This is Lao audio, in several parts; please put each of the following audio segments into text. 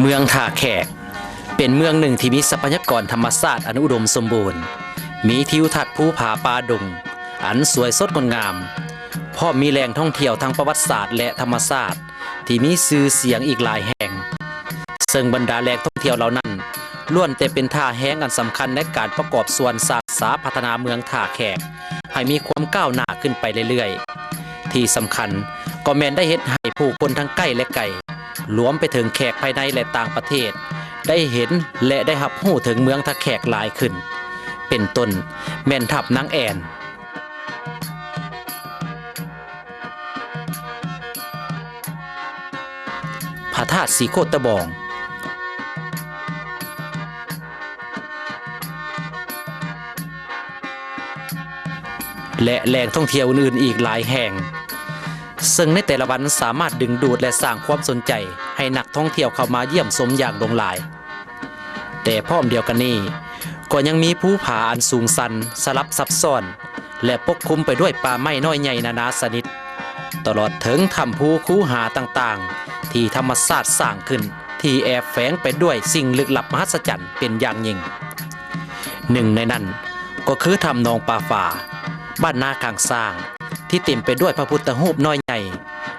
ເມືອງທ່າແຂກ ເປັນເມືອງໜຶ່ງທີ່ມີຊັບພະຍາກອນທຳມະຊາດອັນອຸດົມສົມບູນ, ມີທິວທັດພູຜາປ່າດົງອັນສວຍສົດງົດງາມ, ພ້ອມມີແຫຼ່ງທ່ອງທ່ຽວທາງປະຫວັດສາດ ແລະ ທຳມະຊາດທີ່ມີຊື່ສຽງອີກຫຼາຍແຫ່ງ, ເຊິ່ງບັນດາແຫຼ່ງທ່ອງທ່ຽວເຫຼົ່ານັ້ນ ລ້ວນແຕ່ເປັນທ່າແຮງອັນສຳຄັນໃນການປະກອບສ່ວນສ້າງສາພັດທະນາເມືອງທ່າແຂກໃຫ້ມີຄວາມກ້າວໜ້າຂຶ້ນໄປເລື້ອຍໆ. ທີ່ສຳຄັນກໍແມ່ນໄດ້ເຮັດໃຫ້ຜູ້ຄົນທັງໃກ້ ແລະ ໄກ, ລວມໄປເຖິງແຂກພາຍໃນ ແລະ ຕ່າງປະເທດ ໄດ້ເຫັນ ແລະ ໄດ້ຮັບຮູ້ເຖິງເມືອງທ່າແຂກຫຼາຍຂຶ້ນ, ເປັນຕົ້ນແມ່ນຖ້ຳນາງແອ່ນ, ພະທາດສີໂຄດຕະບອງ ແລະ ແຫຼ່ງທ່ອງທ່ຽວອື່ນໆອີກຫຼາຍແຫ່ງ, ເຊິ່ງໃນແຕ່ລະວັນສາມາດດຶງດູດ ແລະ ສ້າງຄວາມສົນໃຈໃຫ້ນັກທ່ອງທ່ຽວເຂົ້າມາຢ້ຽມຊົມຢ່າງຫຼວງຫຼາຍ. ແຕ່ພ້ອມດຽວກັນນີ້ ກໍຍັງມີພູຜາອັນສູງຊັນ, ສະຫຼັບຊັບຊ້ອນ ແລະ ປົກຄຸມໄປດ້ວຍປ່າໄມ້ນ້ອຍໃຫຍ່ນານາຊະນິດ, ຕະຫຼອດເຖິງຖ້ຳພູຄູຫາຕ່າງໆ ທີ່ທຳມະຊາດສ້າງຂຶ້ນ ທີ່ແອບແຝງໄປດ້ວຍສິ່ງລຶກລັບມະຫັດສະຈັນເປັນຢ່າງຍິ່ງ. ໜຶ່ງໃນນັ້ນກໍຄືຖ້ຳໜອງປາຝາ ບ້ານນາຂ້າງຊ້າງ ທີ່ເຕັມໄປດ້ວຍພະພຸດທະຮູບນ້ອຍໃຫຍ່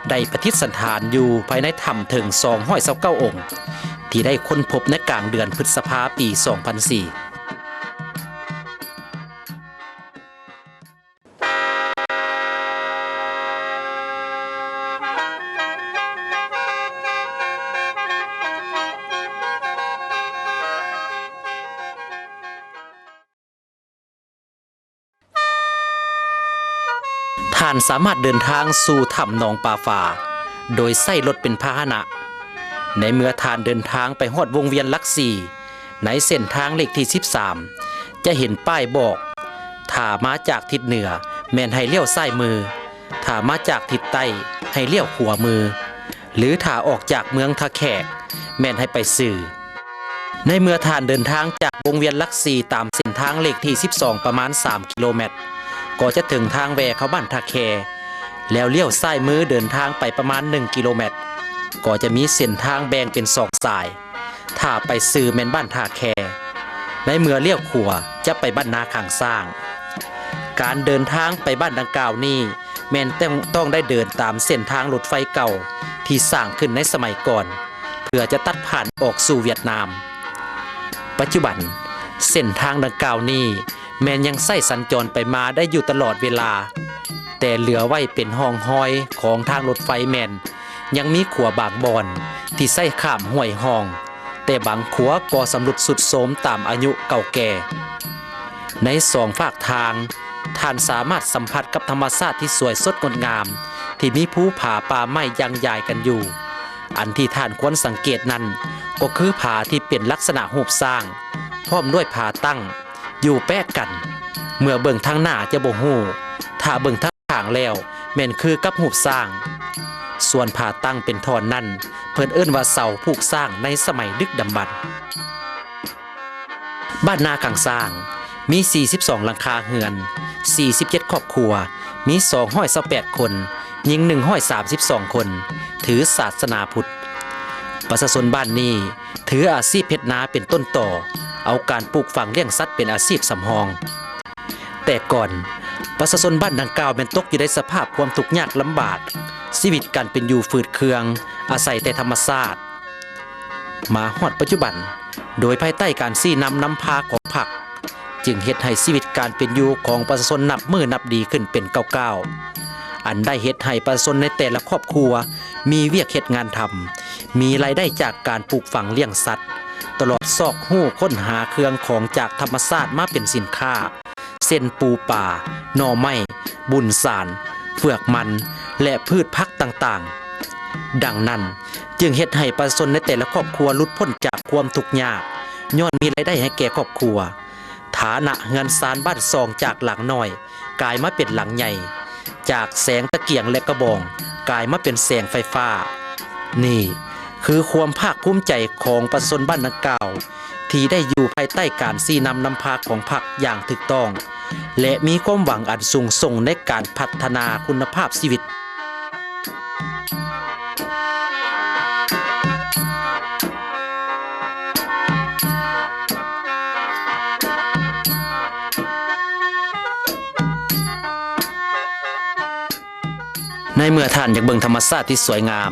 ໄດ້ປະດິດສັນຖານຢູ່ພາຍໃນຖ້ຳເຖິງສອງຮ້ອຍຊາວເກົ້າອົງ ທີ່ໄດ້ຄົ້ນພົບໃນກາງເດືອນພຶດສະພາປີສອງພັນສີ່. ທ່ານສາມາດເດີນທາງສູ່ຖ້ຳໜອງປາຝາ ໂດຍໃຊ້ລົດເປັນພາຫະນະ. ໃນເມື່ອທ່ານເດີນທາງໄປຮອດວົງວຽນຫຼັກສີ່ ໃນເສັ້ນທາງເລກທີສິບສາມ ຈະເຫັນປ້າຍບອກ, ຖ້າມາຈາກທິດເໜືອ ແມ່ນໃຫ້ລ້ຽວຊ້າຍມື, ຖ້າມາຈາກທິດໃຕ້ ໃຫ້ລ້ຽວຂວາມື ຫຼື ຖ້າອອກຈາກເມືອງທ່າແຂກ ແມ່ນໃຫ້ໄປຊື່. ໃນເມື່ອທ່ານເດີນທາງຈາກວົງວຽນຫຼັກສີ່ ຕາມເສັ້ນທາງເລກທີສິບສອງ ປະມານສາມກິໂລແມັດ ກໍຈະເຖິງທາງແວ່ເຂົ້າບ້ານທ່າແຄ, ແລ້ວລ້ຽວຊ້າຍມືເດີນທາງໄປປະມານໜຶ່ງກິໂລແມັດ ກໍຈະມີເສັ້ນທາງແບ່ງເປັນສອງສາຍ, ຖ້າໄປຊື່ແມ່ນບ້ານທ່າແຄ, ໃນເມື່ອລ້ຽວຂວາຈະໄປບ້ານນາຂ້າງຊ້າງ. ການເດີນທາງໄປບ້ານດັ່ງກ່າວນີ້ ແມ່ນຕ້ອງ ຕ້ອງໄດ້ເດີນຕາມເສັ້ນທາງລົດໄຟເກົ່າທີ່ສ້າງຂຶ້ນໃນສະໄໝກ່ອນ ເພື່ອຈະຕັດຜ່ານອອກສູ່ຫວຽດນາມ. ປັດຈຸບັນເສັ້ນທາງດັ່ງກ່າວນີ້ແມ່ນຍັງໃຊ້ສັນຈອນໄປມາໄດ້ຢູ່ຕະຫຼອດເວລາ, ແຕ່ເຫຼືອໄວ້ເປັນຮ່ອງຮອຍຂອງທາງລົດໄຟແມ່ນຍັງມີຂົວບາງບ່ອນທີ່ໃຊ້ຂ້າມຫ້ວຍຮ່ອງ, ແຕ່ບາງຂົວກໍຊຳລຸດຊຸດໂຊມຕາມອາຍຸເກົ່າແກ່. ໃນສອງຟາກທາງ, ທ່ານສາມາດສຳຜັດກັບທຳມະຊາດທີ່ສວຍສົດງົດງາມ ທີ່ມີພູຜາປ່າໄມ້ຢັ່ງໃຫຍ່ກັນຢູ່. ອັນທີ່ທ່ານຄວນສັງເກດນັ້ນ ກໍຄືຜາທີ່ເປັນລັກສະນະຮູບຊ້າງ ພ້ອມດ້ວຍຜາຕັ້ງຢູ່ແປະກັນ. ເມື່ອເບິ່ງທາງໜ້າຈະບໍ່ຮູ້, ຖ້າເບິ່ງທາງຂ້າງແລ້ວແມ່ນຄືກັບຮູບຊ້າງ. ສ່ວນຜາຕັ້ງເປັນທ່ອນນັ້ນ ເພິ່ນເອີ້ນວ່າເສົາຜູກຊ້າງໃນສະໄໝດຶກດຳບັນ. ບ້ານນາຂ້າງຊ້າງ ມີສີ່ສິບສອງຫຼັງຄາເຮືອນ, ສີ່ສິບເຈັດຄອບຄົວ, ມີສອງຮ້ອຍຊາວແປດຄົນ, ຍິງໜຶ່ງຮ້ອຍສາມສິບສອງຄົນ, ຖືສາສະໜາພຸດ. ປະຊາຊົນບ້ານນີ້ຖືອາຊີບເຮັດນາເປັນຕົ້ນຕໍ, ເອົາການປູກຝັງລ້ຽງສັດເປັນອາຊີບສຳຮອງ. ແຕ່ກ່ອນ ປະຊາຊົນບ້ານດັ່ງກ່າວແມ່ນຕົກຢູ່ໃນສະພາບຄວາມທຸກຍາກລຳບາກ, ຊີວິດການເປັນຢູ່ຝືດເຄືອງ, ອາໄສແຕ່ທຳມະຊາດ. ມາຮອດປັດຈຸບັນ, ໂດຍພາຍໃຕ້ການຊີ້ນຳນຳພາຂອງພັກ, ຈຶ່ງເຮັດໃຫ້ຊີວິດການເປັນຢູ່ຂອງປະຊາຊົນນັບມື້ນັບດີຂຶ້ນເປັນກ້າວໆ, ອັນໄດ້ເຮັດໃຫ້ປະຊາຊົນໃນແຕ່ລະຄອບຄົວມີວຽກເຮັດງານທຳ, ມີລາຍໄດ້ຈາກການປູກຝັງລ້ຽງສັດ, ຕະຫຼອດຊອກຮູ້ຄົ້ນຫາເຄື່ອງຂອງຈາກທຳມະຊາດມາເປັນສິນຄ້າ, ເຊັ່ນ ປູປາ, ໜໍ່ໄມ້, ບຸນສານ, ເຝືອກມັນ ແລະ ພືດຜັກຕ່າງໆ. ດັ່ງນັ້ນ, ຈຶ່ງເຮັດໃຫ້ປະຊາຊົນໃນແຕ່ລະຄອບຄົວຫຼຸດພົ້ນຈາກຄວາມທຸກຍາກ, ຍ້ອນມີລາຍໄດ້ໃຫ້ແກ່ຄອບຄົວ. ຖານະເຮືອນຊານບ້ານຊ່ອງຈາກຫຼັງນ້ອຍກາຍມາເປັນຫຼັງໃຫຍ່, ຈາກແສງຕະກຽງ ແລະ ກະບອງ ກາຍມາເປັນແສງໄຟຟ້າ. ນີ້ຄືຄວາມພາກພູມໃຈຂອງປະຊາຊົນບ້ານດັ່ງກ່າວ ທີ່ໄດ້ຢູ່ພາຍໃຕ້ການຊີ້ນຳນຳພາຂອງພັກຢ່າງຖືກຕ້ອງ ແລະ ມີຄວາມຫວັງອັນສູງສົ່ງໃນການພັດທະນາຄຸນນະພາບຊີວິດ. ໃນເມື່ອທ່ານຢາກເບິ່ງທຳມະຊາດທີ່ສວຍງາມ,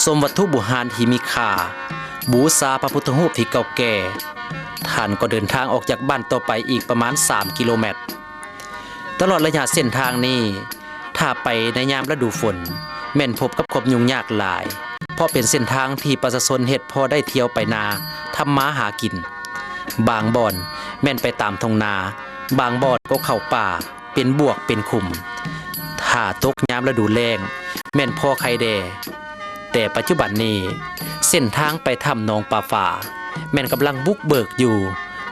ຊົມວັດຖຸບູຮານທີ່ມີຄ່າ, ບູຊາພະພຸດທະຮູບທີ່ເກົ່າແກ່, ທ່ານກໍເດີນທາງອອກຈາກບ້ານຕໍ່ໄປອີກປະມານສາມກິໂລແມັດ. ຕະຫຼອດໄລຍະເສັ້ນທາງນີ້, ຖ້າໄປໃນຍາມລະດູຝົນ, ແມ່ນພົບກັບຄວາມຫຍຸ້ງຍາກຫຼາຍ, ເພາະເປັນເສັ້ນທາງທີ່ປະຊາຊົນເຮັດພໍໄດ້ທ່ຽວໄປນາ, ທຳມາຫາກິນ. ບາງບ່ອນແມ່ນໄປຕາມທົ່ງນາ, ບາງບ່ອນກໍເຂົ້າປ່າ, ເປັນບວກເປັນຂຸມ. ຖ້າຕົກຍາມລະດູແລ້ງ, ແມ່ນພໍໄຄແດ່. ແຕ່ປັດຈຸບັນນີ້, ເສັ້ນທາງໄປຖ້ຳໜອງປາຝາ ແມ່ນກຳລັງບຸກເບີກຢູ່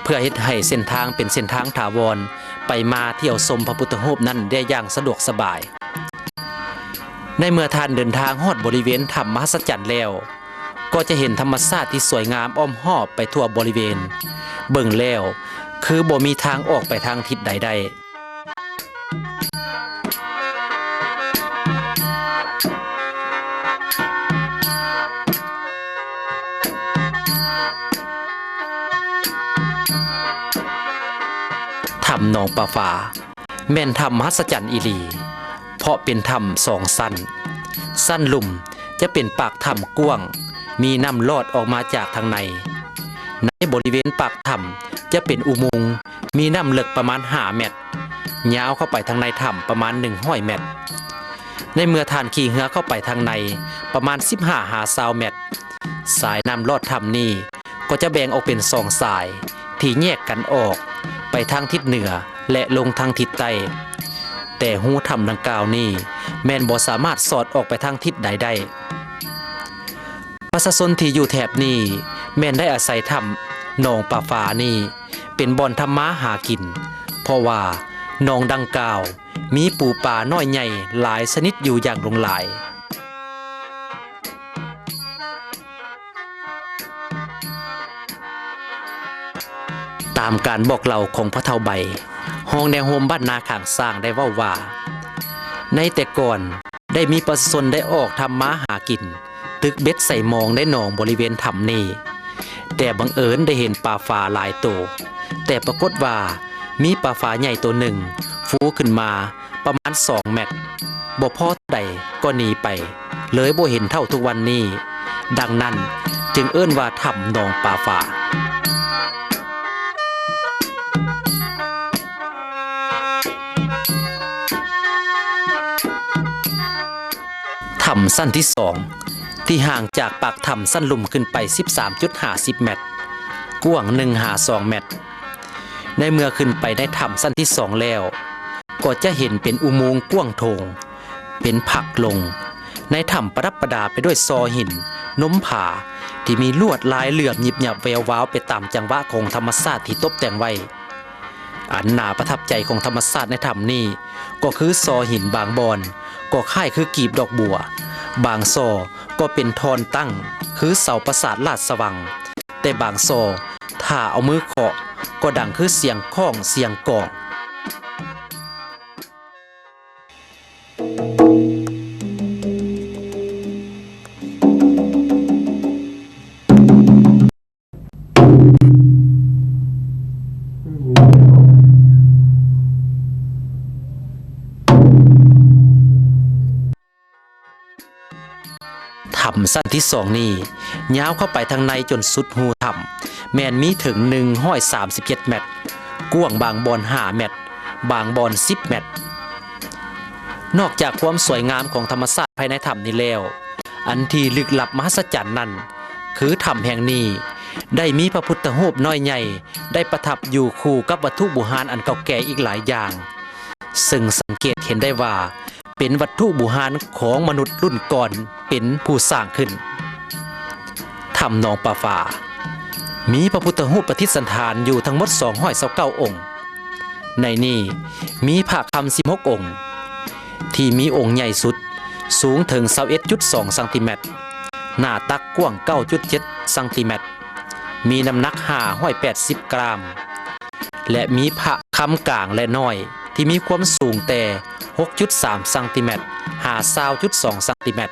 ເພື່ອເຮັດໃຫ້ເສັ້ນທາງເປັນເສັ້ນທາງຖາວອນ ໄປມາທ່ຽວຊົມພະພຸດທະຮູບນັ້ນໄດ້ຢ່າງສະດວກສະບາຍ. ໃນເມື່ອທ່ານເດີນທາງຮອດບໍລິເວນຖ້ຳມະຫັດສະຈັນແລ້ວ, ກໍຈະເຫັນທຳມະຊາດທີ່ສວຍງາມອ້ອມຮອບໄປທົ່ວບໍລິເວນ. ເບິ່ງແລ້ວ ຄືບໍ່ມີທາງອອກໄປທາງທິດໃດໄດ້. ຖ້ຳໜອງປາຝາ ແມ່ນຖ້ຳມະຫັດສະຈັນອີ່ຫຼີ, ເພາະເປັນຖ້ຳສອງຊັ້ນ. ຊັ້ນລຸ່ມຈະເປັນປາກຖ້ຳກວ້າງ, ມີນ້ຳລອດອອກມາຈາກທາງໃນ. ໃນບໍລິເວນປາກຖ້ຳຈະເປັນອຸໂມງ, ມີນ້ຳເລິກປະມານຫ້າແມັດ, ຍາວເຂົ້າໄປທາງໃນຖ້ຳປະມານໜຶ່ງຮ້ອຍແມັດ. ໃນເມື່ອທ່ານຂີ່ເຮືອເຂົ້າໄປທາງໃນປະມານສິບຫ້າຫາຊາວແມັດ, ສາຍນ້ຳລອດຖ້ຳນີ້ ກໍຈະແບ່ງອອກເປັນສອງສາຍທີ່ແຍກກັນອອກໄປທາງທິດເໜືອ ແລະ ລົງທາງທິດໃຕ້, ແຕ່ຮູຖ້ຳດັ່ງກ່າວນີ້ແມ່ນບໍ່ສາມາດສອດອອກໄປທາງທິດໃດໄດ້. ປະຊາຊົນທີ່ຢູ່ແຖບນີ້ແມ່ນໄດ້ອາໄສຖ້ຳໜອງປາຝານີ້ເປັນບ່ອນທຳມາຫາກິນ, ເພາະວ່າໜອງດັ່ງກ່າວ ມີປູປານ້ອຍໃຫຍ່ຫຼາຍຊະນິດຢູ່ຢ່າງຫຼວງຫຼາຍ. ຕາມການບອກເລົ່າຂອງພໍ່ເຖົ້າໃບ, ຮອງແນວໂຮມບ້ານນາຂ້າງຊ້າງ ໄດ້ເວົ້າວ່າ ໃນແຕ່ກ່ອນໄດ້ມີປະຊາຊົນໄດ້ອອກທຳມາຫາກິນ ຕຶກເບັດໃສ່ມອງໃນໜອງບໍລິເວນຖ້ຳນີ້, ແຕ່ບັງເອີນໄດ້ເຫັນປາຝາຫຼາຍໂຕ, ແຕ່ປາກົດວ່າມີປາຝາໃຫຍ່ໂຕໜຶ່ງຟູຂຶ້ນມາປະມານສອງແມັດ, ບໍ່ພໍເທົ່າໃດກໍໜີໄປ, ເລີຍບໍ່ເຫັນເທົ່າທຸກວັນນີ້. ດັ່ງນັ້ນຈຶ່ງເອີ້ນວ່າຖ້ຳໜອງປາຝາ. ຖ້ຳຊັ້ນທີສອງ ທີ່ຫ່າງຈາກປາກຖ້ຳຊັ້ນລຸ່ມຂຶ້ນໄປສິບສາມຈຸດຫ້າສິບແມັດ, ກວ້າງໜຶ່ງຫາສອງແມັດ. ໃນເມື່ອຂຶ້ນໄປໃນຖ້ຳຊັ້ນທີສອງແລ້ວ, ກໍຈະເຫັນເປັນອຸໂມງກວ້າງໂຖງ, ເປັນຜັກລົງ. ໃນຖ້ຳປະດັບປະດາໄປດ້ວຍຊໍຫີນ, ນົມຜາ ທີ່ມີລວດລາຍເຫຼື້ອມຍິບຫຍັບແວວວາວໄປຕາມຈັງຫວະຂອງທຳມະຊາດທີ່ຕົບແຕ່ງໄວ້. ອັນໜ້າປະທັບໃຈຂອງທຳມະຊາດໃນຖ້ຳນີ້ ກໍຄືຊໍຫີນບາງບ່ອນກໍຄ້າຍຄືກີບດອກບົວ, ບາງຊໍກໍເປັນທ່ອນຕັ້ງຄືເສົາປາສາດລາດສະວັງ, ແຕ່ບາງຊໍຖ້າເອົາມືເຄາະກໍດັງຄືສຽງຄ້ອງສຽງກອງ. ຖ້ຳຊັ້ນທີສອງນີ້ ຍາວເຂົ້າໄປທາງໃນຈົນສຸດຮູຖ້ຳ ແມ່ນມີເຖິງໜຶ່ງຮ້ອຍສາມສິບເຈັດແມັດ, ກວ້າງບາງບ່ອນຫ້າແມັດ, ບາງບ່ອນສິບແມັດ. ນອກຈາກຄວາມສວຍງາມຂອງທຳມະຊາດພາຍໃນຖ້ຳນີ້ແລ້ວ, ອັນທີ່ລຶກລັບມະຫັດສະຈັນນັ້ນ ຄືຖ້ຳແຫ່ງນີ້ໄດ້ມີພະພຸດທະຮູບນ້ອຍໃຫຍ່ໄດ້ປະທັບຢູ່ຄູ່ກັບວັດຖຸບູຮານອັນເກົ່າແກ່ອີກຫຼາຍຢ່າງ, ເຊິ່ງສັງເກດເຫັນໄດ້ວ່າເປັນວັດຖຸບູຮານຂອງມະນຸດລຸ້ນກ່ອນເປັນຜູ້ສ້າງຂຶ້ນ. ຖ້ຳໜອງປາຝາ ມີພະພຸດທະຮູບປະດິດສະຖານຢູ່ທັງໝົດສອງຮ້ອຍຊາວເກົ້າອົງ. ໃນນີ້ມີພະຄຳສິບຫົກອົງ ທີ່ມີອົງໃຫຍ່ສຸດສູງເຖິງຊາວເອັດຈຸດສອງຊັງຕີແມັດ, ໜ້າຕັກກວ້າງເກົ້າຈຸດເຈັດຊັງຕີແມັດ, ມີນ້ຳໜັກຫ້າຮ້ອຍແປດສິບກຣາມ ແລະ ມີພະຄຳກາງ ແລະ ນ້ອຍ ທີ່ມີຄວາມສູງແຕ່ຫົກຈຸດສາມຊັງຕີແມັດ ຫາຊາວຈຸດສອງຊັງຕີແມັດ,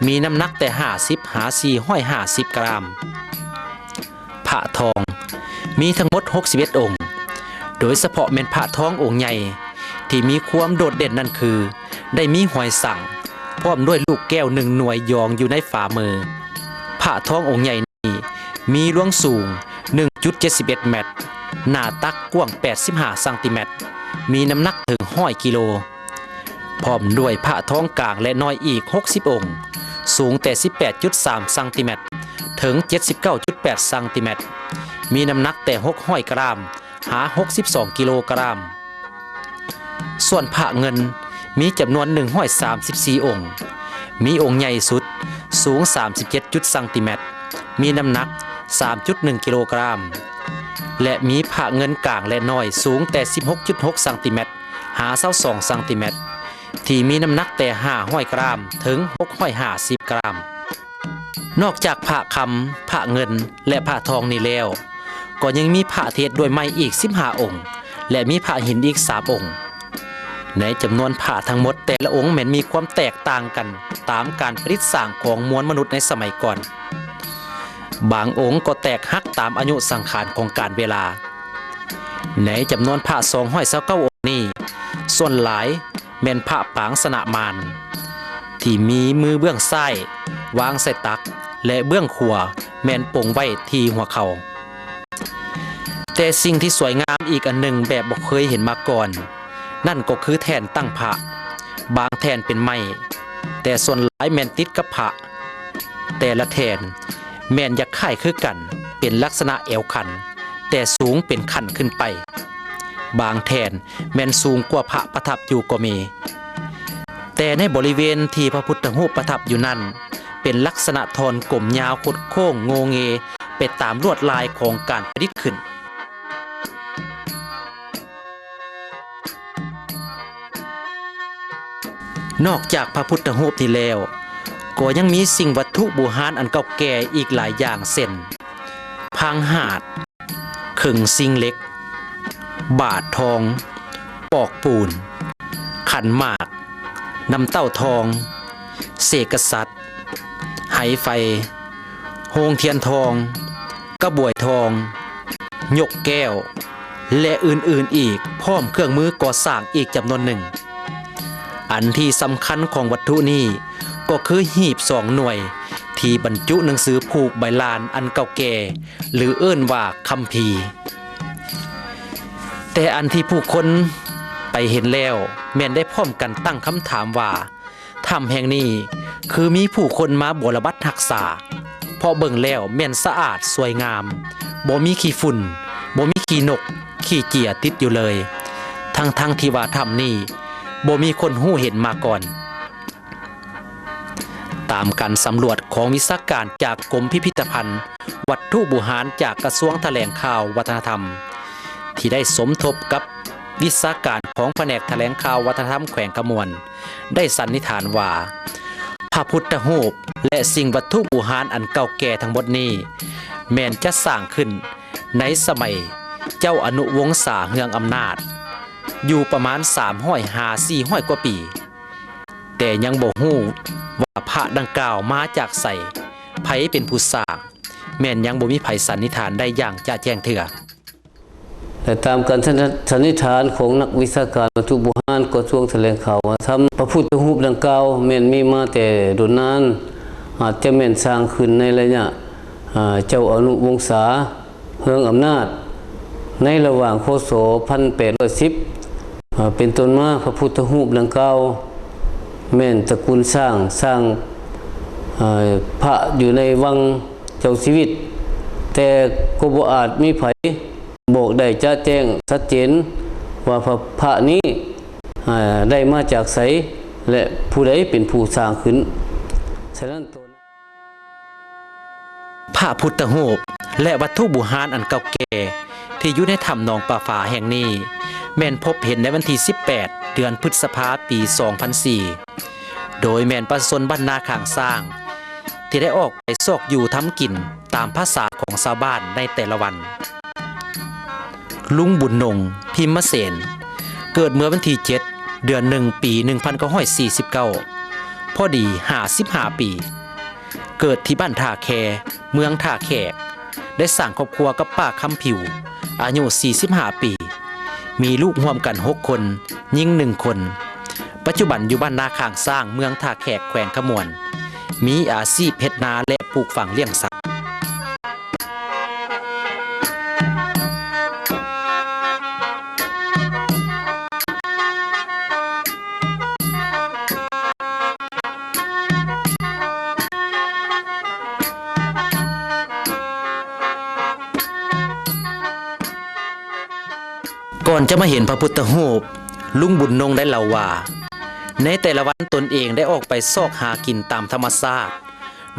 ມີນ້ຳໜັກແຕ່ຫ້າສິບຫາສີ່ຮ້ອຍຫ້າສິບກຣາມ. ພະທອງ ມີທັງໝົດຫົກສິບເອັດອົງ, ໂດຍສະເພາະແມ່ນພະທອງອົງໃຫຍ່ ທີ່ມີຄວາມໂດດເດັ່ນນັ້ນຄື ໄດ້ມີຮອຍສັງ ພ້ອມດ້ວຍລູກແກ້ວໜຶ່ງໜ່ວຍຢອງຢູ່ໃນຝ່າມື. ພະທອງອົງໃຫຍ່ນີ້ມີລວງສູງໜຶ່ງຈຸດເຈັດສິບເອັດແມັດ, ໜ້າຕັກກວ້າງແປດສິບຫ້າຊັງຕີແມັດ, ມີນ້ຳໜັກເຖິງຮ້ອຍກິໂລ. ພ້ອມດ້ວຍພະທອງກາງ ແລະ ນ້ອຍອີກຫົກສິບອົງ, ສູງແຕ່ສິບແປດຈຸດສາມຊັງຕີແມັດ ເຖິງເຈັດສິບເກົ້າຈຸດແປດຊັງຕີແມັດ, ມີນ້ຳໜັກແຕ່ຫົກຮ້ອຍກຣາມ ຫາຫົກສິບສອງກິໂລກຣາມ. ສ່ວນພະເງິນມີຈຳນວນໜຶ່ງຮ້ອຍສາມສິບສີ່ອົງ, ມີອົງໃຫຍ່ສຸດສູງສາມສິບເຈັດຈຸດຊັງຕີແມັດ, ມີນ້ຳໜັກສາມຈຸດໜຶ່ງກິໂລກຣາມ ແລະ ມີພະເງິນກາງ ແລະ ນ້ອຍສູງແຕ່ສິບຫົກຈຸດຫົກຊັງຕີແມັດ ຫາຊາວສອງຊັງຕີແມັດ ທີ່ມີນ້ຳໜັກແຕ່ຫ້າຮ້ອຍກຣາມ ເຖິງຫົກຮ້ອຍຫ້າສິບກຣາມ. ນອກຈາກພະຄຳ, ພະເງິນ ແລະ ພະທອງນີ້ແລ້ວ, ກໍຍັງມີພະທີ່ເຮັດດ້ວຍໄມ້ອີກສິບຫ້າອົງ ແລະ ມີພະຫີນອີກສາມອົງ. ໃນຈຳນວນພະທັງໝົດແຕ່ລະອົງແມ່ນມີຄວາມແຕກຕ່າງກັນຕາມການປະດິດສ້າງຂອງມວນມະນຸດໃນສະໄໝກ່ອນ. ບາງອົງກໍແຕກຫັກຕາມອາຍຸສັງຂານຂອງການເວລາ. ໃນຈຳນວນພະສອງຮ້ອຍຊາວເກົ້າອົງນີ້, ສ່ວນຫຼາຍແມ່ນພະປາງຊະນະມານ ທີ່ມີມືເບື້ອງຊ້າຍວາງໃສ່ຕັກ ແລະ ເບື້ອງຂວາແມ່ນປົງໄວ້ທີ່ຫົວເຂົ່າ. ແຕ່ສິ່ງທີ່ສວຍງາມອີກອັນໜຶ່ງແບບບໍ່ເຄີຍເຫັນມາກ່ອນ, ນັ້ນກໍຄືແທ່ນຕັ້ງພະ. ບາງແທ່ນເປັນໄມ້, ແຕ່ສ່ວນຫຼາຍແມ່ນຕິດກັບພະ. ແຕ່ລະແທ່ນແມ່ນຢາກຄ້າຍຄືກັນ, ເປັນລັກສະນະແອວຂັນ, ແຕ່ສູງເປັນຂັ້ນຂຶ້ນໄປ. ບາງແທ່ນແມ່ນສູງກວ່າພະປະທັບຢູ່ກໍມີ. ແຕ່ໃນບໍລິເວນທີ່ພະພຸດທະຮູບປະທັບຢູ່ນັ້ນ, ເປັນລັກສະນະທ່ອນກົມຍາວຄົດໂຄ້ງໂງ່ເງໄປຕາມລວດລາຍຂອງການປະດິດຂຶ້ນ. ນອກຈາກພະພຸດທະຮູບນີ້ແລ້ວ, ກໍຍັງມີສິ່ງວັດຖຸບູຮານອັນເກົ່າແກ່ອີກຫຼາຍຢ່າງ ເຊັ່ນ ພາງຫາດ, ເຄິ່ງຊິງເຫຼັກ, ບາດທອງ, ປອກປູນ, ຂັນໝາກ, ນ້ຳເຕົ້າທອງ, ເສກະສັດ, ໄຫໄຟ, ໂຮງທຽນທອງ, ກະບວຍທອງ, ຍົກແກ້ວ ແລະ ອື່ນໆອີກ, ພ້ອມເຄື່ອງມືກໍ່ສ້າງອີກຈຳນວນໜຶ່ງ. ອັນທີ່ສຳຄັນຂອງວັດຖຸນີ້ກໍຄືຫີບສອງໜ່ວຍ ທີ່ບັນຈຸໜັງສືຜູກໃບລານອັນເກົ່າແກ່ ຫຼື ເອີ້ນວ່າຄຳພີ. ແຕ່ອັນທີ່ຜູ້ຄົນໄປເຫັນແລ້ວ ແມ່ນໄດ້ພ້ອມກັນຕັ້ງຄຳຖາມວ່າ ຖ້ຳແຫ່ງນີ້ຄືມີຜູ້ຄົນມາບົວລະບັດຮັກສາ, ເພາະເບິ່ງແລ້ວແມ່ນສະອາດສວຍງາມ, ບໍ່ມີຂີ້ຝຸ່ນ, ບໍ່ມີຂີ້ນົກ, ຂີ້ເຈຍຕິດຢູ່ເລີຍ, ທັງໆທີ່ວ່າຖ້ຳນີ້ບໍ່ມີຄົນຮູ້ເຫັນມາກ່ອນ. ຕາມການສຳຫຼວດຂອງວິຊາການຈາກກົມພິພິທະພັນວັດຖຸບູຮານຈາກກະຊວງຖະແຫຼງຂ່າວວັດທະນະທຳ ທີ່ໄດ້ສົມທົບກັບວິຊາການຂອງພະແນກຖະແຫຼງຂ່າວວັດທະນະທຳແຂວງຄຳມ່ວນ ໄດ້ສັນນິຖານວ່າ ພະພຸດທະຮູບ ແລະ ສິ່ງວັດຖຸບູຮານອັນເກົ່າແກ່ທັງໝົດນີ້ ແມ່ນຈັດສ້າງຂຶ້ນໃນສະໄໝເຈົ້າອະນຸວົງສາເຮືອງອຳນາດ ຢູ່ປະມານສາມຮ້ອຍຫາສີ່ຮ້ອຍກວ່າປີ, ແຕ່ຍັງບໍ່ຮູ້ວ່າພະດັ່ງກ່າວມາຈາກໃສ, ໃຜເປັນຜູ້ສ້າງ, ແມ່ນຍັງບໍ່ມີໃຜສັນນິຖານໄດ້ຢ່າງຈະແຈ້ງເທື່ອ. ແລະ ຕາມການສັນນິຖານຂອງນັກວິຊາການວັດຖຸບູຮານກະຊວງຖະແຫຼງຂ່າວວັດທະນະທຳ, ພະພຸດທະຮູບດັ່ງກ່າວແມ່ນມີມາແຕ່ດົນນານ, ອາດຈະແມ່ນສ້າງຂຶ້ນໃນໄລຍະ ອາ ເຈົ້າອະນຸວົງສາເຮືອງອຳນາດ ໃນລະຫວ່າງ ຄ.ສ. ພັນແປດຮ້ອຍສິບ ອາ ເປັນຕົ້ນມາ. ພະພຸດທະຮູບດັ່ງກ່າວແມ່ນຕະກູນຊ້າງ, ສ້າງ ອາ ພະຢູ່ໃນວັງເຈົ້າຊີວິດ, ແຕ່ກໍບໍ່ອາດມີໃຜ ບອກໄດ້ຈະແຈ້ງຊັດເຈນວ່າພະ ພະນີ້ ອາ ໄດ້ມາຈາກໃສ ແລະ ຜູ້ໃດເປັນຜູ້ສ້າງຂຶ້ນ. ສະນັ້ນ ພະພຸດທະຮູບ ແລະ ວັດຖຸບູຮານອັນເກົ່າແກ່ທີ່ຢູ່ໃນຖ້ຳໜອງປາຝາແຫ່ງນີ້ ແມ່ນພົບເຫັນໃນວັນທີສິບແປດ ເດືອນພຶດສະພາ ປີສອງພັນສີ່ ໂດຍແມ່ນປະຊາຊົນບ້ານນາຂ້າງຊ້າງ ທີ່ໄດ້ອອກໄປຊອກຢູ່ທຳກິນຕາມພາສາຂອງຊາວບ້ານໃນແຕ່ລະວັນ. ລຸງບຸນນົງ ພິມມະເສນ ເກີດເມື່ອວັນທີເຈັດ ເດືອນໜຶ່ງ ປີໜຶ່ງພັນເກົ້າຮ້ອຍສີ່ສິບເກົ້າ ພໍດີຫ້າສິບຫ້າປີ, ເກີດທີ່ບ້ານທ່າແຄ ເມືອງທ່າແຂກ, ໄດ້ສ້າງຄອບຄົວກັບປ້າຄຳຜິວ ອາຍຸສີ່ສິບຫ້າປີ, ມີລູກຮ່ວມກັນຫົກຄົນ, ຍິງໜຶ່ງຄົນ. ປ ປັດຈຸບັນຢູ່ບ້ານນາຂ້າງຊ້າງ ເມືອງທ່າແຂກ ແຂວງຄຳມ່ວນ, ມີອາຊີບເຮັດນາ ແລະ ປູກຝັງລ້ຽງສັດ. ກ່ອນຈະມາເຫັນພະພຸດທະຮູບ, ລຸງບຸນນົງໄດ້ເລົ່າວ່າ ໃນແຕ່ລະວັນຕົນເອງໄດ້ອອກໄປຊອກຫາກິນຕາມທຳມະຊາດ,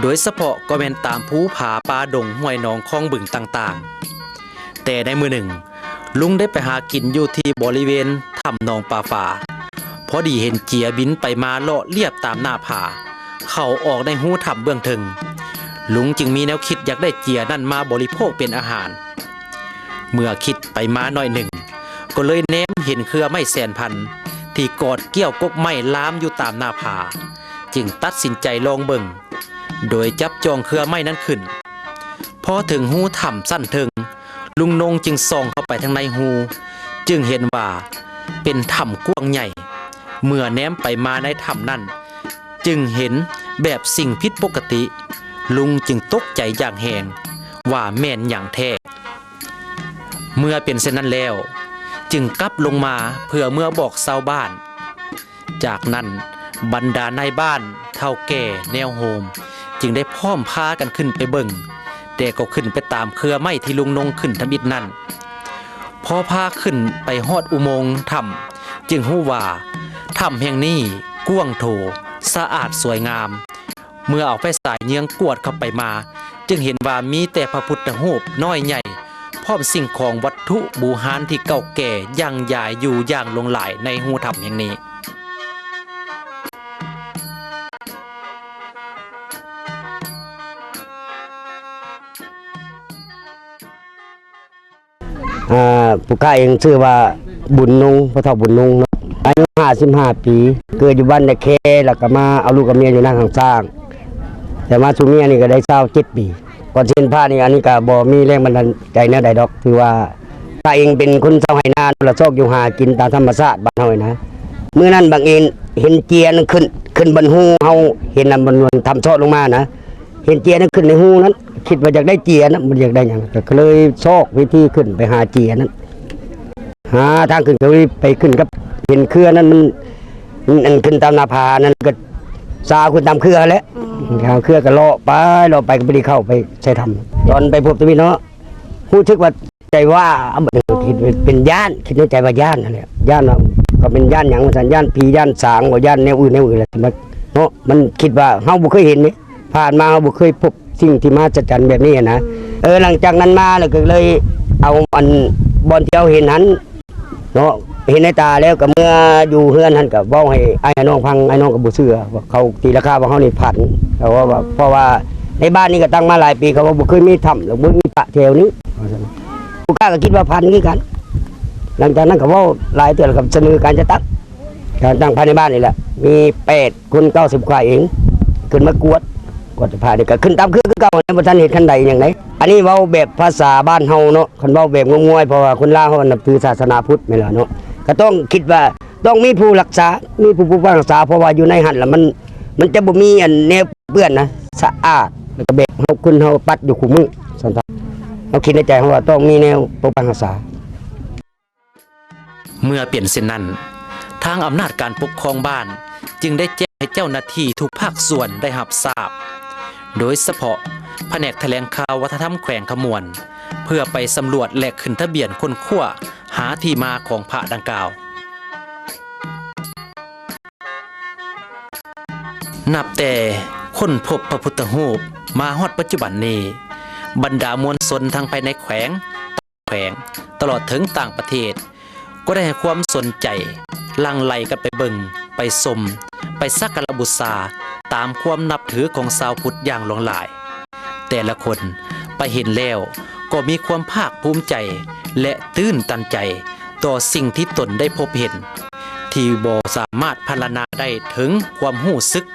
ໂດຍສະເພາະກໍແມ່ນຕາມພູຜາປ່າດົງ ຫ້ວຍໜອງ ຄອງບຶງຕ່າງໆ. ແຕ່ໃນມື້ໜຶ່ງ, ລຸງໄດ້ໄປຫາກິນຢູ່ທີ່ບໍລິເວນຖ້ຳໜອງປາຝາ. ພໍດີເຫັນເຈຍບິນໄປມາເລາະລຽບຕາມໜ້າຜາ, ເຂົ້າອອກໃນຮູຖ້ຳເບື້ອງເທິງ. ລຸງຈຶ່ງມີແນວຄິດຢາກໄດ້ເຈຍນັ້ນມາບໍລິໂພກເປັນອາຫານ. ເມື່ອຄິດໄປມາໜ້ອຍໜຶ່ງ, ກໍເລີຍແນມເຫັນເຄືອໄມ້ແສນພັນ ທີ່ກອດກ້ຽວກົກໄມ້ລາມຢູ່ຕາມໜ້າຜາ, ຈຶ່ງຕັດສິນໃຈລອງເບິ່ງ, ໂດຍຈັບຈ້ອງເຄືອໄມ້ນັ້ນຂຶ້ນ. ພໍເຖິງຮູຖ້ຳຊັ້ນເທິງ, ລຸງນົງຈຶ່ງສ່ອງເຂົ້າໄປທາງໃນຮູ, ຈຶ່ງເຫັນວ່າເປັນຖ້ຳກວ້າງໃຫຍ່. ເມື່ອແນມໄປມາໃນຖ້ຳນັ້ນ, ຈຶ່ງເຫັນແບບສິ່ງຜິດປົກກະຕິ, ລຸງຈຶ່ງຕົກໃຈຢ່າງແຮງວ່າແມ່ນຫຍັງແທ້. ເມື່ອເປັນເຊັ່ນນັ້ນແລ້ວ, ຈຶ່ງກັບລົງມາເພື່ອເມືອບອກຊາວບ້ານ. ຈາກນັ້ນ, ບັນດານາຍບ້ານ, ເຖົ້າແກ່, ແນວໂຮມ ຈຶ່ງໄດ້ພ້ອມພາກັນຂຶ້ນໄປເບິ່ງ, ແຕ່ກໍຂຶ້ນໄປຕາມເຄືອໄມ້ທີ່ລຸງນົງຂຶ້ນທຳອິດນັ້ນ. ພໍພາຂຶ້ນໄປຮອດອຸໂມງຖ້ຳ, ຈຶ່ງຮູ້ວ່າຖ້ຳແຫ່ງນີ້ກວ້າງໂຖ, ສະອາດສວຍງາມ. ເມື່ອເອົາໄຟສາຍເຍືອງກວດເຂົ້າໄປມາ, ຈຶ່ງເຫັນວ່າມີແຕ່ພະພຸດທະຮູບນ້ອຍໃຫຍ່ ພ້ອມສິ່ງຂອງວັດຖຸບູຮານທີ່ເກົ່າແກ່ຢັ້ງຍາຍຢູ່ຢ່າງຫຼວງຫຼາຍໃນຮູຖ້ຳແຫ່ງນີ້. ອ່າ ຜູ້ຂ້າເອງຊື່ວ່າບຸນນົງ, ພໍ່ເຖົ້າບຸນນົງເນາະ, ອາຍຸຫ້າສິບຫ້າປີ, ເກີດຢູ່ບ້ານນາແຄ, ແລ້ວກໍມາເອົາລູກເອົາເມຍຢູ່ນາຂ້າງຊ້າງ, ແຕ່ມາສູ່ເມຍນີ້ກໍໄດ້ຊາວເຈັດປີ. ກ່ອນຊິເຫັນພະນີ້, ອັນນີ້ກໍບໍ່ມີແຮງບັນດານໃຈແນວໃດດອກ, ຄືວ່າຂ້າເອງເປັນຄົນຊາວໄຮ່ນາ, ລະຊອກຢູ່ຫາກິນຕາມທຳມະຊາດບ້ານເຮົານີ້ນະ. ມື້ນັ້ນບັງເອີນເຫັນເຈຍນັ້ນຂຶ້ນ, ຂຶ້ນບ່ອນຮູເຮົາເຫັນນະ, ບ່ອນ ບ່ອນຖ້ຳຊອດລົງມານະ. ເຫັນເຈຍນັ້ນຂຶ້ນໃນຮູນັ້ນ, ຄິດວ່າຢາກໄດ້ເຈຍນະ, ບໍ່ໄດ້ຢາກໄດ້ຫຍັງ, ກໍເລີຍຊອກວິທີຂຶ້ນໄປຫາເຈຍນັ້ນ. ຫາທາງຂຶ້ນ, ກໍເລີຍໄປຂຶ້ນກັບ, ເຫັນເຄືອນັ້ນມັນ, ມັນອັນຂຶ້ນຕາມໜ້າຜານັ້ນ, ກໍຊາວຂຶ້ນຕາມເຄືອຫັ້ນແຫຼະ. ອືມ ທາງເຄືອກໍເລາະໄປ, ເລາະໄປກໍບໍ່ໄດ້ເຂົ້າໄປໃສ່ຖ້ຳ. ຕອນໄປພົບທຳອິດເນາະ, ຮູ້ສຶກວ່າ ໃຈວ່າ ເປັນຢ້ານ, ຄິດໃນໃຈວ່າຢ້ານຫັ້ນແຫຼະ, ຢ້ານວ່າ ກໍແມ່ນຢ້ານຫຍັງວ່າຊັ້ນ, ຢ້ານຜີຢ້ານສາງບໍ່, ຢ້ານແນວອື່ນແນວອື່ນແຫຼະເນາະ. ມັນຄິດວ່າເຮົາບໍ່ເຄີຍເຫັນເດ້, ຜ່ານມາເຮົາບໍ່ເຄີຍພົບສິ່ງທີ່ມະຫັດສະຈັນແບບນີ້ນະ. ເອີ ຫຼັງຈາກນັ້ນມາແລ້ວກໍເລີຍເອົາອັນບ່ອນທີ່ເຮົາເຫັນຫັ້ນເນາະ, ເຫັນໃນຕາແລ້ວກໍເມືອຢູ່ເຮືອນຫັ້ນ ກໍເວົ້າໃຫ້ອ້າຍໃຫ້ນ້ອງຟັງ, ອ້າຍນ້ອງກໍບໍ່ເຊື່ອ, ວ່າເຂົາຕີລາຄາວ່າເຮົານີ້ຝັນ. ເຂົາວ່າ ເພາະວ່າໃນບ້ານນີ້ກໍຕັ້ງມາຫຼາຍປີ, ເຂົາວ່າບໍ່ເຄີຍມີຖ້ຳ ແລ້ວບໍ່ມີພະແຖວນີ້ ວ່າຊັ້ນ. ຜູ້ຂ້າກໍຄິດວ່າຝັນຄືກັນ. ຫຼັງຈາກນັ້ນກໍເວົ້າຫຼາຍເທື່ອ ແລ້ວກໍສະເໜີການຈັດຕັ້ງ, ການຕັ້ງພາຍໃນບ້ານນີ້ແຫຼະ, ມີແປດຄົນ ເກົ້າສິບກວ່າເອງ, ຂຶ້ນມາກວດ, ກວດພະນີ້ກໍຂຶ້ນຕາມເຄືອຄືເກົ່າ, ບໍ່ທັນເຮັດຄັນໄດຫຍັງໃດ. ອັນນີ້ເວົ້າແບບພາສາບ້ານເຮົາເນາະ, ຄັນເວົ້າແບບງົມງວຍ, ເພາະວ່າຄົນລາວເຮົານັບຖືສາສະໜາພຸດແມ່ນແລ້ວເນາະ, ກໍຕ້ອງຄິດວ່າຕ້ອງມີຜູ້ຮັກສາ, ມີຜູ້ປົກປັກຮັກສາ, ເພາະວ່າຢູ່ໃນຫັ້ນລະມັນ, ມັນຈະບໍ່ມີອັນແນວ ເປື້ອນນະ, ສະອາດ, ແລ້ວກໍແບບເຮົາ ຄົນເຮົາປັດຢູ່ຄູ່ມື້. ສັນທາ ເຮົາຄິດໃນໃຈເຮົາວ່າຕ້ອງມີແນວປົກປັກຮັກສາ. ເມື່ອເປັນເຊັ່ນນັ້ນ, ທາງອຳນາດການປົກຄອງບ້ານຈຶ່ງໄດ້ແຈ້ງໃຫ້ເຈົ້າໜ້າທີ່ທຸກພາກສ່ວນໄດ້ຮັບຊາບ, ໂດຍສະເພາະພະແນກຖະແຫຼງຂ່າວວັດທະນະທຳແຂວງຄຳມ່ວນ, ເພື່ອໄປສຳຫຼວດ ແລະ ຂຶ້ນທະບຽນຄົ້ນຄວ້າຫາທີ່ມາຂອງພະດັ່ງກ່າວ. ນັບແຕ່ຄົ້ນພົບພະພຸດທະຮູບມາຮອດປັດຈຸບັນນີ້, ບັນດາມວນຊົນທັງພາຍໃນແຂວງ, ແຂວງ, ຕະຫຼອດເຖິງຕ່າງປະເທດ ກໍໄດ້ໃຫ້ຄວາມສົນໃຈ, ຫຼັ່ງໄຫຼກັນໄປເບິ່ງ, ໄປຊົມ, ໄປສັກກາລະບູຊາ ຕາມຄວາມນັບຖືຂອງຊາວພຸດຢ່າງຫຼວງຫຼາຍ. ແຕ່ລະຄົນໄປເຫັນແລ້ວກໍມີຄວາມພາກພູມໃຈ ແລະ ຕື່ນຕັນໃຈຕໍ່ສິ່ງທີ່ຕົນໄດ້ພົບເຫັນ ທີ່ບໍ່ສາມາດພັນລະນາໄດ້ເຖິງຄວາມຮູ້ສຶກ.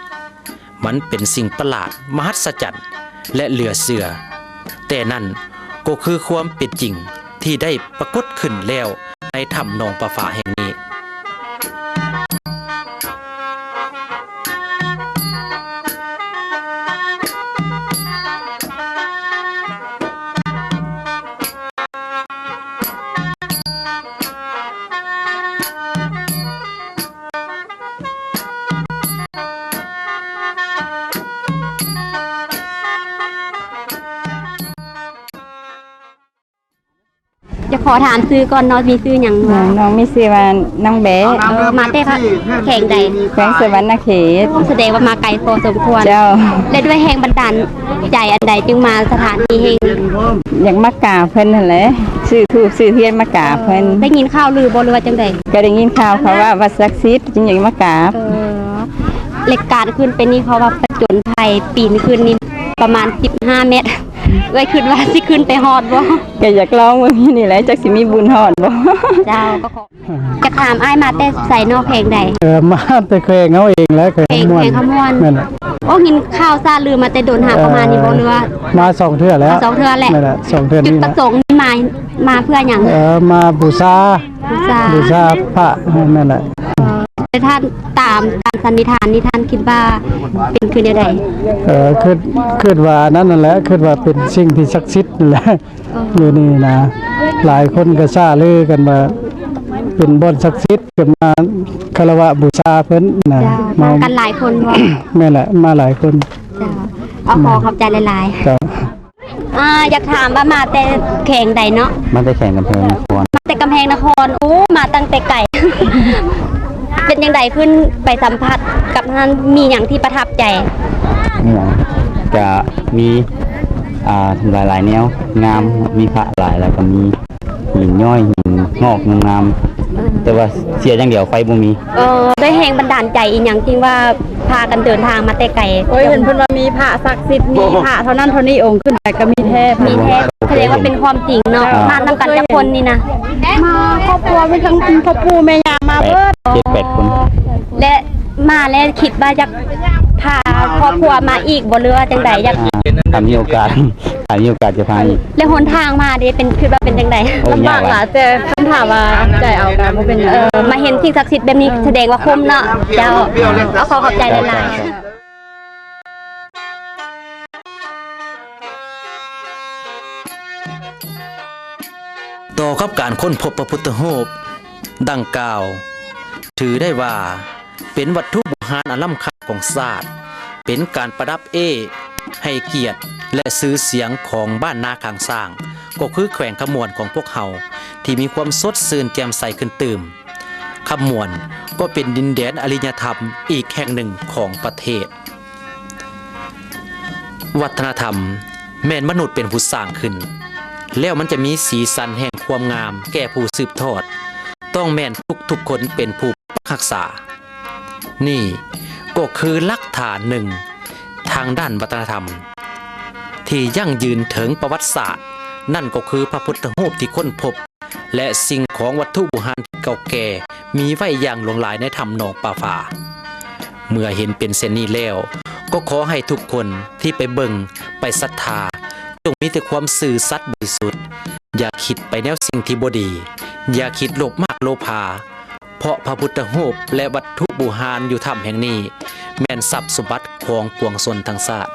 ມັນເປັນສິ່ງປະຫຼາດ, ມະຫັດສະຈັນ ແລະ ເຫຼືອເຊື່ອ, ແຕ່ນັ້ນກໍຄືຄວາມເປັນຈິງທີ່ໄດ້ປາກົດຂຶ້ນແລ້ວໃນຖ້ຳໜອງປາຝາແຫ່ງນີ້. ຂໍຖາມຊື່ກ່ອນເນາະ ມີຊື່ຫຍັງ? ນ້ອງ ນ້ອງມີຊື່ວ່ານາງແບະ. ເອີ ມາແຕ່ແຂວງໃດ? ແຂວງສະຫວັນນະເຂດ. ສະແດງວ່າມາໄກພໍສົມຄວນ. ເຈົ້າ. ແລະ ດ້ວຍແຮງບັນດານໃຈອັນໃດຈຶ່ງມາສະຖານທີ່ແຫ່ງນີ້? ຢາກມາກາບເພິ່ນຫັ້ນແຫຼະ ຊື້ທູບຊື້ທຽນມາກາບເພິ່ນ. ເອີ ໄດ້ຍິນຂ່າວລືບໍ່ ຫຼືວ່າຈັ່ງໃດ? ກໍໄດ້ຍິນຂ່າວເຂົາວ່າ ວັດສັກສິດ ຈຶ່ງຢາກມາກາບ. ເອີ ແລະ ການຂຶ້ນໄປນີ້ ເຂົາວ່າຜະຈົນໄພ ປີນຂຶ້ນນີ້ປະມານສິບຫ້າແມັດ ເອື້ອຍຄິດວ່າຊິຂຶ້ນໄປຮອດບໍ່? ກໍຢາກລອງເບິ່ງຢູ່ນີ້ແຫຼະ ຈັກຊິມີບຸນຮອດບໍ່. ເຈົ້າ ກໍຂໍ ຢາກຖາມອ້າຍມາແຕ່ໃສເນາະ ແຂວງໃດ? ເອີ ມາແຕ່ແຂວງເຮົາເອງແຫຼະ ແຂວງ ແຂວງຄຳມ່ວນ. ແມ່ນແຫຼະ. ໂອ້ ຍິນຂ່າວຊາລືມາແຕ່ດົນຫາ ເອີ ປະມານນີ້ບໍ່ ຫຼືວ່າ? ມາສອງເທື່ອແລ້ວ. ມາສອງເທື່ອແຫຼະ. ແມ່ນແຫຼະ ສອງເທື່ອນີ້ແຫຼະ. ຈຸດປະສົງນີ້ມາ ມາເພື່ອຫຍັງ? ເອີ ມາບູຊາ. ບູຊາ. ບູຊາພະ. ແມ່ນແຫຼະ. ເອີ ແຕ່ທ່ານ ຕາມການສັນນິຖານນີ້ ທ່ານຄິດວ່າເປັນຄືແນວໃດ? ເອີ ຄິດ ຄິດວ່າອັນນັ້ນນັ້ນແຫຼະ ຄິດວ່າເປັນສິ່ງທີ່ສັກສິດນັ້ນແຫຼະ. ເອີ ຢູ່ນີ້ນະ ຫຼາຍຄົນກໍຊາລືກັນວ່າເປັນບ່ອນສັກສິດ ກໍມາຄາລະວະບູຊາເພິ່ນນະ. ເຈົ້າ. ມາ ມາກັນຫຼາຍຄົນບໍ່? ແມ່ນແຫຼະ ມາຫຼາຍຄົນ. ເຈົ້າ. ເອົາ ຂໍຂອບໃຈຫຼາຍໆ. ເຈົ້າ. ອ່າ ຢາກຖາມວ່າມາແຕ່ແຂວງໃດເນາະ? ມາແຕ່ແຂວງກຳແພງນະຄອນ. ມາແຕ່ກຳແພງນະຄອນ. ໂອ້ ມາຕັ້ງແຕ່ໄກ. ເປັນຈັ່ງໃດ ຂຶ້ນໄປສຳຜັດກັບຫັ້ນ ມີຫຍັງທີ່ປະທັບໃຈ? ມີຫຍັງ? ກະມີ ອ່າ ຫຼາຍໆແນວ ງາມ ມີພະຫຼາຍ ແລ້ວກໍມີຫີນຍ້ອຍ ຫີນງອກງາມໆ. ເອີ ແຕ່ວ່າເສຍຢ່າງດຽວ ໄຟບໍ່ມີ. ເອີ ດ້ວຍແຮງບັນດານໃຈອີ່ຫຍັງຈຶ່ງວ່າພາກັນເດີນທາງມາແຕ່ໄກ? ໂອ້ຍ ເຫັນເພິ່ນວ່າມີພະສັກສິດ ມີພະເທົ່ານັ້ນເທົ່ານີ້ອົງ ຂຶ້ນໄປກໍມີແທ້. ມີແທ້. ສະແດງວ່າເປັນຄວາມຈິງເນາະ. ອ່າ ມານຳກັນຈັກຄົນນີ້ນະ? ມາຄອບຄົວ ມີທັງພໍ່ປູ່ແມ່ຍ່າມາເບິດ ເຈັດແປດຄົນ. ແລະ ມາແລ້ວຄິດວ່າຢາກພາຄອບຄົວມາອີກບໍ່ ຫຼືວ່າຈັ່ງໃດ? ຢາກ ອ່າ ຖ້າມີໂອກາດ ຖ້າມີໂອກາດຈະພາອີກ. ແລ້ວຫົນທາງມາເດ ເປັນ ຄິດວ່າເປັນຈັ່ງໃດ? ໂອ້ ລຳບາກຫຼາຍ ແຕ່ຄັນຖ້າວ່າໃຈເອົາກໍບໍ່ເປັນຫຍັງ. ເອີ ມາເຫັນສິ່ງສັກສິດແບບນີ້ ເອີ ສະແດງວ່າຄຸ້ມເນາະ. ເຈົ້າ. ເອົາ ຂໍຂອບໃຈຫຼາຍໆ. ຕໍ່ກັບການຄົ້ນພົບພະພຸດທະຮູບດັ່ງກ່າວ ຖືໄດ້ວ່າເປັນວັດຖຸບູຮານອັນລ້ຳຄ່າຂອງຊາດ, ເປັນການປະດັບເອ້ໃຫ້ກຽດ ແລະ ຊື່ສຽງຂອງບ້ານນາຂ້າງຊ້າງ, ກໍຄືແຂວງຄຳມ່ວນຂອງພວກເຮົາ ທີ່ມີຄວາມສົດຊື່ນແຈ່ມໃສຂຶ້ນຕື່ມ. ຄຳມ່ວນກໍເປັນດິນແດນອະລິຍະທຳອີກແຫ່ງໜຶ່ງຂອງປະເທດ. ວັດທະນະທຳແມ່ນມະນຸດເປັນຜູ້ສ້າງຂຶ້ນ, ແລ້ວມັນຈະມີສີສັນແຫ່ງຄວາມງາມແກ່ຜູ້ສືບທອດ, ຕ້ອງແມ່ນທຸກໆຄົນເປັນຜູ້ປົກປັກຮັກສາ. ນີ້ກໍຄືຫຼັກຖານໜຶ່ງທາງດ້ານວັດທະນະທຳທີ່ຢັ້ງຢືນເຖິງປະຫວັດສາດ, ນັ້ນກໍຄືພະພຸດທະຮູບທີ່ຄົ້ນພົບ ແລະ ສິ່ງຂອງວັດຖຸບູຮານທີ່ເກົ່າແກ່ມີໄວ້ຢ່າງຫຼວງຫຼາຍໃນຖ້ຳໜອງປາຝາ. ເມື່ອເຫັນເປັນເຊັ່ນນີ້ແລ້ວ, ກໍຂໍໃຫ້ທຸກຄົນທີ່ໄປເບິ່ງ, ໄປສັດທາ, ຈົ່ງມີແຕ່ຄວາມຊື່ສັດບໍລິສຸດ, ຢ່າຄິດໄປແນວສິ່ງທີ່ບໍ່ດີ, ຢ່າຄິດໂລບມາກໂລພາ, ເພາະພະພຸດທະຮູບ ແລະ ວັດຖຸບູຮານຢູ່ຖ້ຳແຫ່ງນີ້ ແມ່ນຊັບສົມບັດຂອງປວງຊົນທັງຊາດ.